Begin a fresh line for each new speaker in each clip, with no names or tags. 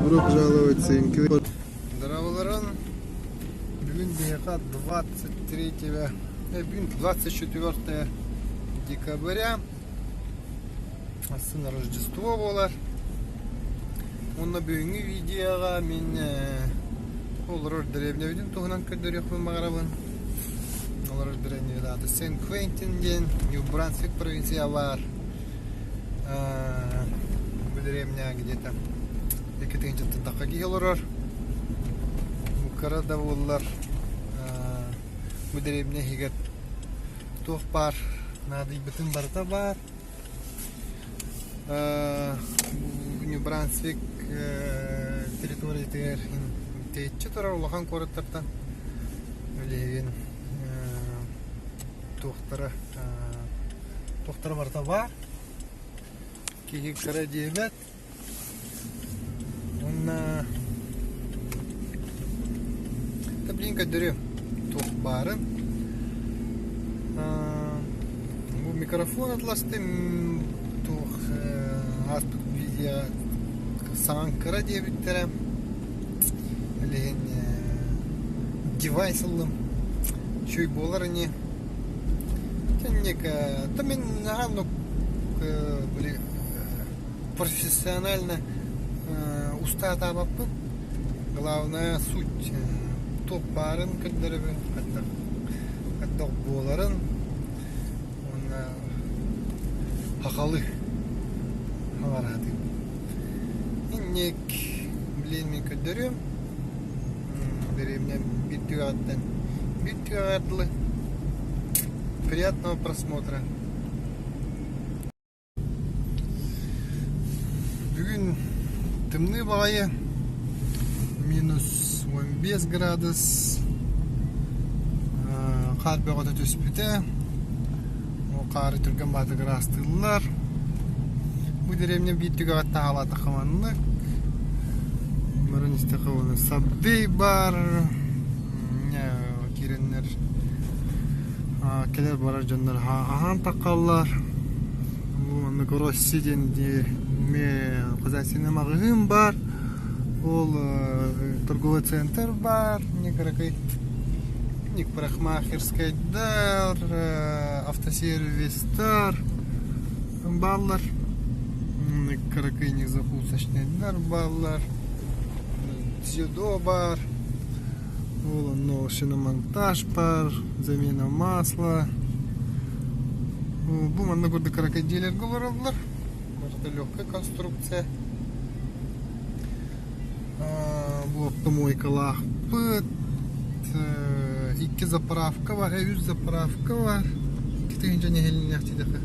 Добро пожаловать в Здраволорон. Бүгүн биһиэхэ 23 бүгүн 24 декабря. Сын Рождество буолар. Уонна бүгүҥҥү видеоҕа мин олорор дэриэбинэбитин туһунан көрдөрүөхпүн баҕарабын. Олорор дэриэбинэбит аата Сен-Квентин диэн Нью-Брансвик провинция баар. Бу дэриэбинэҕэ где-то 2 тыһыынчаттан тахха киһи олорор. Кыра да буоллар бу дэриэбинэ иһигэр туох баар наадыйбытын барыта баар. Нью-Брансвик территориятыгар тэйиччи турар улахан куораттартан билигин туохтара туохтара барыта баар. Киһи кыра диэбэт. Уонна да блин көрдөрүөм туох баарын. Бу микрофон атластым туох ааспыт видео саҥан кыра диэбиттэрэ. Билигин девайс ыллым. Үчүгэй буолар ини. Кэнник то мин наһаа оннук били профессионально устаатаабаппын. Главное суть туох баарын көрдөрөбүн, хайдах хайдах буоларын уонна хахалы хаҥараатым. Инник блин мин көрдөрүөм. Дэриэбинэ биир түгэҕиттэн биир түгэҕэр дылы. Приятного просмотра. Бүгүн тымныы баҕайы минус 15 градус хаар бөҕөтө түспүтэ. Ол хаары түргэн баатык ыраастыыллар. Бу деревня биир түгэҕэр таһаалаатахха маннык. Баран истэххэ уонна сабдый бар. Киирэннэр кэлэр-барар дьоннор аһаан таххаллар. Маннык Росси диэн эмиэ хозяйственный маҕаһыын баар. Ол торговый центр баар кыракый парикмахерскайдар, автосервистар бааллар. Кыракый закусочныйдар бааллар. Дзюдо бар. Ол онно шиномонтаж бар, замена масла. Бу манна курдук кыракый дьиэлэргэ олороллор. Барыта легкая конструкция. Бу автомойкалаахпыт. Икки заправка бар, үс заправка бар. 2 тыһыынча нэһилиэнньэлээх диэтэххэ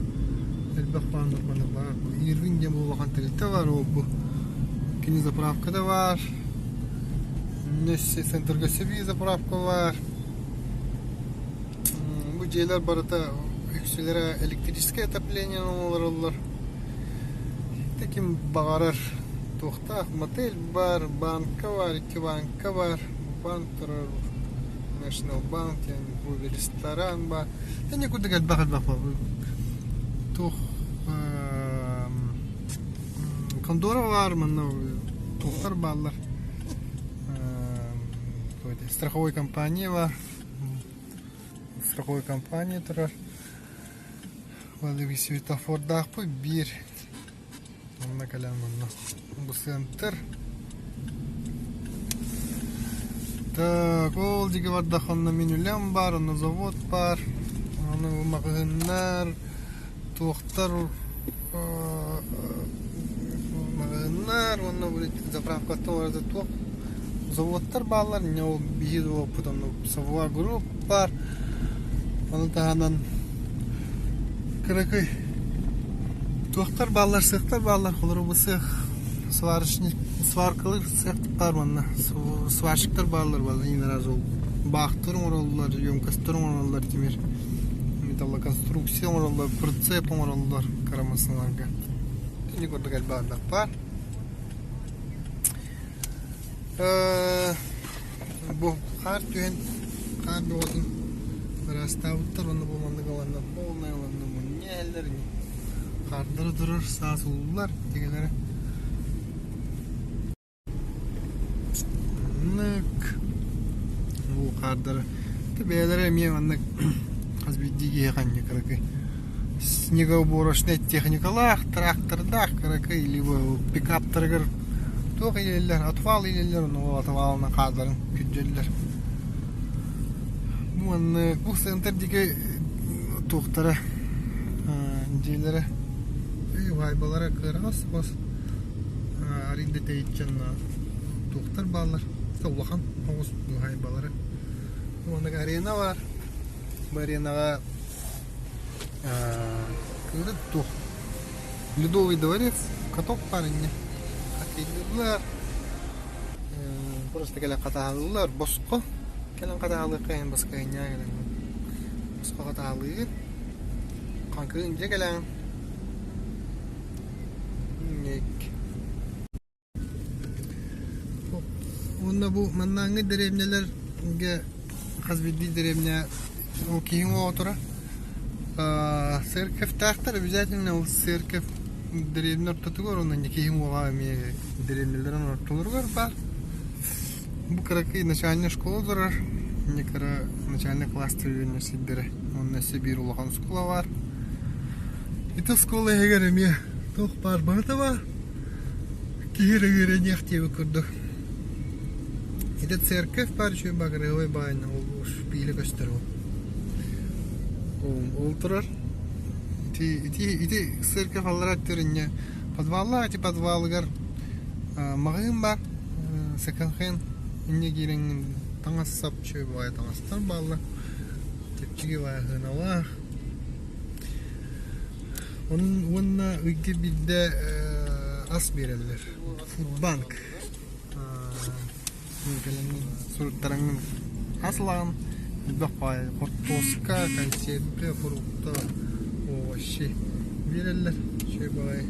элбэх бааннар манна баар. Ирвин диэн улахан тэрилтэ бар, ол бу кини заправка да бар. Центрга сибии заправка баар. Бу дьиэлэр барыта үксүлэрэ электрическэй отоплениенан олороллор. Ким баҕарар туохтаах мотель баар, банка баар, икки банка баар. Банк турар National Bank диэн бу ресторан баар. Ини курдук элбэх элбэх туох Кондора баар манна туохтар бааллар страховой компания баар страховой компания турар светофордаахпыт биир онно кэлэн манна бу центр так ол диэки бардах онно мин үлэм баар онно завод баар аны маҕаһыыннар туохтар маҕаһыыннар уонна заправкаттан барыта туох заводтар бааллар инньэ ол биһиги заводпут онно Савва Групп баар ону таһынан кыракый туохтар бааллар сыахтар бааллар холобур бу сыах сварочник сваркалыыр сыах баар манна сварщиктар бааллар один раз ол баахтар оҥороллор емкостар оҥороллор тимир металлоконструкция оҥороллор, прицеп оҥороллор кыра массыыналарга. Ини курдук элбэх баар. Бу хаар түһэн, хаар бөҕөтүн ыраастаабыттар уонна бу маннык ыланнар полная ыланна мунньа иһэллэр ини. Хаардара турар, саас ууллар, тигэлэрэ. Маннык уу хаардара бэйэлэрэ эмиэ маннык хас биирдии киһи ханньа кыракый снегоуборочнай техникалаах, трактордаах кыракый либо пикаптарыгар туох иилэллэр, отвал иилэллэр, ону отвалынан хаардарын күрдьэллэр. Маннык бу центр диэки туохтара дьиэлэрэ уһаайбалара кыараҕас хос арыйда тэйиччэн туохтар бааллар улахан оҕус уһаайбалара. Маннык арена баар. Бу аренаҕа кыырыт туох Ледовый дворец, каток баар инньэ. Хоккейдыыллар, просто кэлэн хатааһылыыллар, босхо кэлэн хатааһылыахха иһин баскыһынньаа кэлэн босхо хатааһылыыгыт. Хаҥкыгын дьэ кэлэҕин. Уонна бу маннааҥҥы дэриэбинэлэргэ хас биирдии дэриэбинэ ол киһи оҕоторо церковьтаахтар обязательно ол церковь дэриэбинэ ортотугар уонна киһи уоҕа эмиэ дэриэбинэлэрин ортолоругар баар. Бу кыракый начальнай школа турар, инньэ кыра начальнай класс үөрэнэр сирдэрэ уонна өссө биир улахан оскуола баар. Ити оскуола иһигэр эмиэ туох баар барыта баар. Киһи эрэ үөрэниэх диэбит курдук. Ити церковь баар үчүгэй багрыабай баайына ол шпиля көстөр ол. Ол турар. Ити ити ити церковь аллара өттүгэр инньэ подваллаах ити подвалыгар маҕаһыын баар секонд-хенд инньэ киирэҥҥин таҥас-сап үчүгэй баҕайы таҥастар бааллар. Чэпчэки баҕайы сыаналаах. Уонна ыйга биирдэ ас биэрэллэр. Фудбанк. Кэлэҥҥин суруттараҥҥын ас ылаҕын. Элбэх баҕайы хортуоска, консервы, фрукта, овощи биэрэллэр. Үчүгэй баҕайы.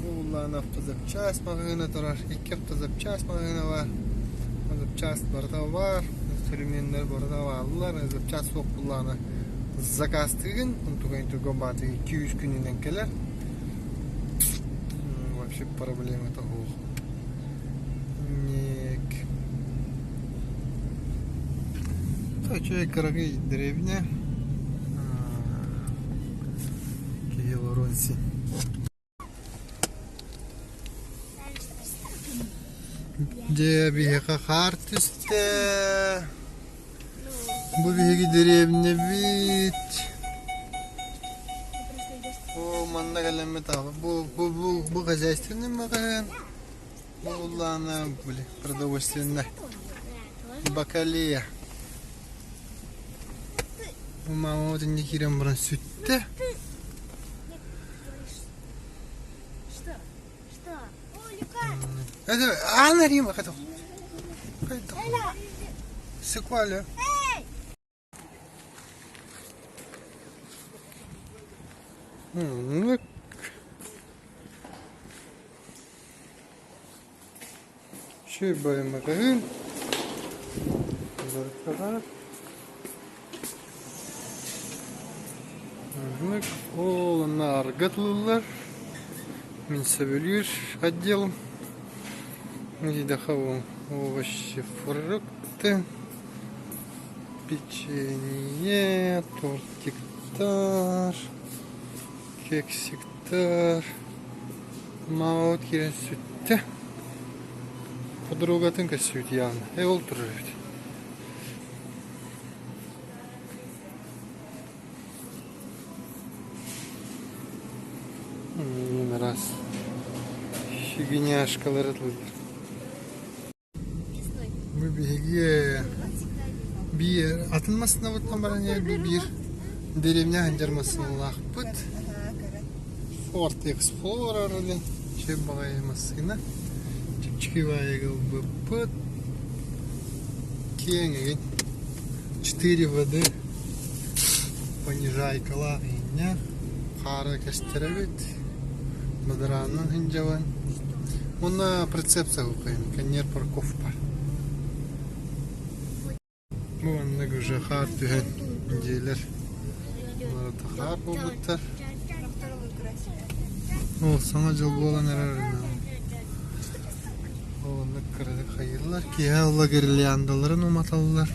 Бу буллаҕына автозапчасть маҕаһыына турар. Икки автозапчасть маҕаһыына баар. Запчасть барыта баар, инструменнар барыта бааллар. Запчасть суох буллаҕына заказтыыгын, онтукайын түргэн баатыгы 200 күнүнэн кэлэр. Вообще проблемата суох. Ник. Үчүгэй кыракый дэриэбинэ. Киһи олоруон син. Дьэ, биһиэхэ хаар түстэ. Бу биһиги дэриэбинэбит. О, манна кэлэммит аҕа. Бу, бу, бу, бу хозяйственный маҕаһыын. Бу улаана, били, продовольственный. Бакалея. Бу мама вот инне киирэн баран сүттэ.
Что? Что?
Это Анна Рима, хотел. Секуаля. Ну, Үчүгэй маҕаһыын. Барыта Маннык ол онно арга тылыллар. Мин сөбүлүүр отделым. Видаха овощи, фрукты, печенье, тортиктар, кексиктар. Маот киирэн сүттэ. Подругатын көссүүт яғни. Э ол турар эбит. Раз. Фигняшкалар ытыллар. Бу биһиги биир атын массыынабытынан баран иһэр биир деревня сылдьар массыыналаахпыт. Ford Explorer диэн үчүгэй баҕайы массыына. Чэпчэки баҕайыга ылбыппыт. Киэҥ эҥин. Четыре воды понижайкалаах иһинньэх. Хаары кэстэр эбит. Бадараанынан сылдьабын. Уонна прицеп саҕалкайын, кэнниэр парковка. Бу маннык уже хаар түһэн дьиэлэр барыта хаар буолбуттар. Ол саҥа дьыл буолан эрэр. Оннук кыратык хайыыллар, киэһэ ыла гирляндаларын уматаллар.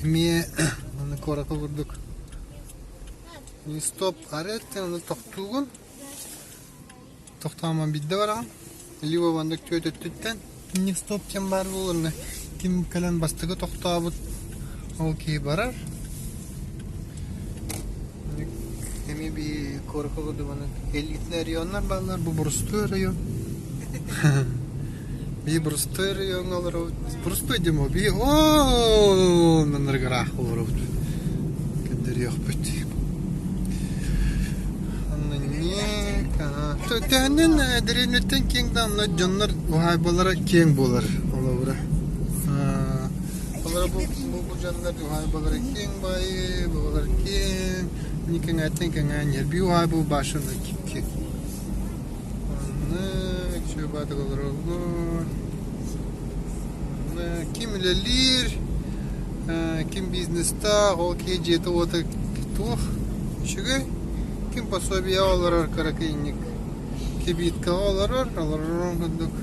Эмиэ аны куоракка курдук стоп арыт аны тохтуугун тохтоомон биирдэ бараҕын либо маннык түөрт өттүттэн инник стоп диэн баар буолар ким кэлэн бастакы тохтообут ол киһи барар Эмиэ би куоракка курдук элитнэй районнар бааллар, бу боростуой район. Би боростуой райоҥҥа олоробут. Боростуой диэн буо би оо маннарыгар ыраах олоробут. Көрдөрүөхпүт. Төһөннөн дэриэбинэттэн киэҥ да онно дьоннор уһаайбалара киэҥ буолар холобура. Олора бу бу дьоннор уһаайбалара киэҥ баайы, бабалар киэҥ, ни кэҥээттэн кэҥээн иһэр. Би уһаайба башена киэҥ. Онно чуобаатык олороллор. Онно ким үлэлиир, ким бизнестаах, ол киһи дьиэтэ-уота туох үчүгэй. Ким пособие олорор кыракыйынньык кибиткаҕа олорор, олорорун курдук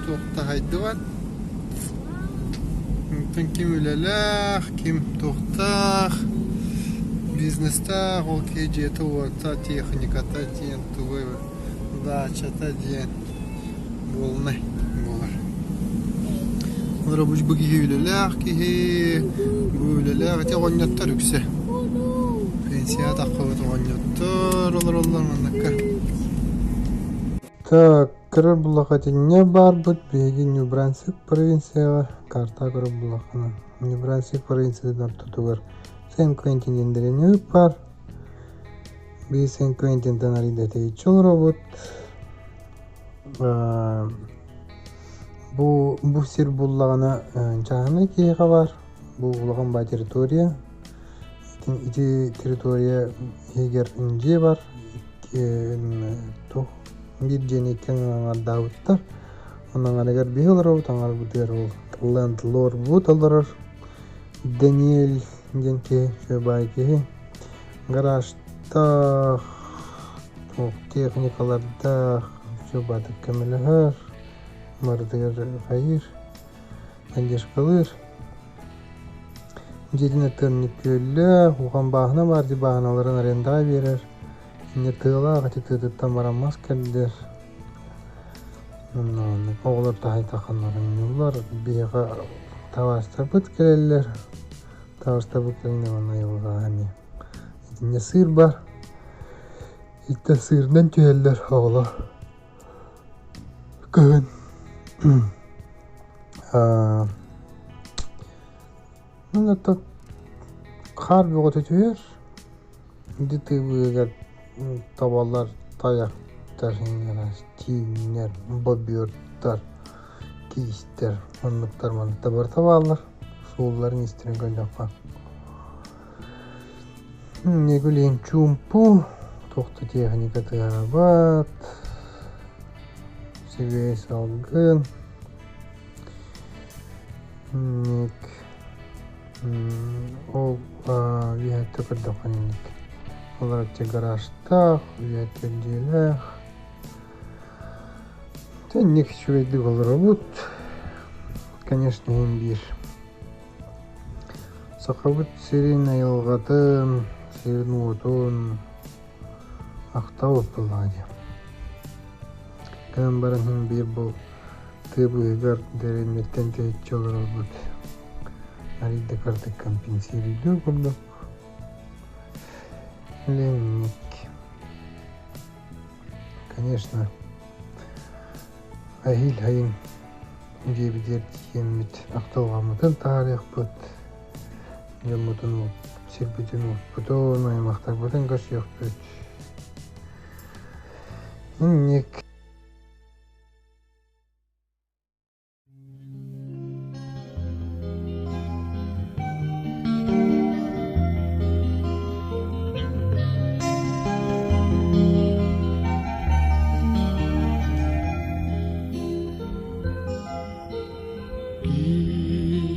туох да хайдыбат. Онтон ким үлэлээх, ким туохтаах, бизнестаах, ол киһи дьиэтэ-уота, техниката диэн тугуй даачата диэн буолунай буолар. Олору бу киһи үлэлээх киһи, бу үлэлээх ити оҕонньоттор үксэ. Пенсияҕа таххыбыт оҕонньоттор олороллор манныкка.
Так, көрөр буллахха итиннэ баарбыт биһиги Нью-Брансвик провинцияҕа карта көрөр буллаххына Нью-Брансвик провинциятын ортотугар Сен-Квентин диэн дэриэбинэбит баар. Биир Сен-Квентинтэн арыйда тэйиччи олоробут. Бу бу сир буллаҕына чааһынай киһиэхэ баар. Бу улахан баай территория. Ити территория иһигэр дьиэ бар, туох биир дьиэни икки аҥардаабыттар. Онон аҥарыгар биһи олоробут, аҥарбытыгар ол лендлорбут олорор. Даниэль диэн киһи, үчүгэй баай киһи. Гаражтаах, туох техникалардаах, үчүгэй баайдык көмөлөһөр, барытыгар хайыыр, поддержкалыыр. Дьиэтин өттүгэр күөллээх, улахан бааһына баар дии бааһыналарын арендаҕа биэрэр. Инньэ тыалаах ити тыатыттан баран мас кэрдэр. Онно оннук оҕолор таһай-тахханнар оонньууллар. Биһиэхэ табаарыстарбыт кэлэллэр. Табаарыстарбыт кэлэннэр уонна айылҕаҕа эмиэ итиннэ сыыр баар. Итинтэн сыырынан түһэллэр оҕолор. Кыһын Ну, хаар бөҕөтө түһэр. Ити тыыбыгар табалар, тайахтар, тииҥнэр, бобердар, киистэр оннуктар манныктар барыта бааллар. Суолларын истэрин көрдөххө. Негүлээн чуумпу, туох да техника тыаһаабат, сибиэһэй салгын. Инник ол үөһэттэ көрдөххө инник олороччу гаражтаах, үөһэттэн дьиэлээх. Инник үчүгэйдик олоробут. Конечно, иһин биир Сахабыт сирин айылҕатын, сирин-уотун ахтабыт буоллаҕа дии. Гынан баран иһин биир бу тыа быыһыгар дэриэбинэттэн тэйиччи олорорбут арыый да кыратык компенсируйдуур курдук. Ленник. Конечно, эһиил сайын дьиэбитигэр тиийэммит ахтылҕаммытын таһаарыахпыт, дьоммутун, сирбитин-уоппутун, аймахтарбытын көрсүөхпүт. Инник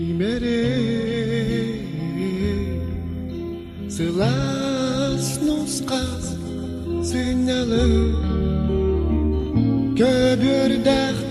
Киимэри сылаас нусхас сынньалаҥ. Көбүөрдээх.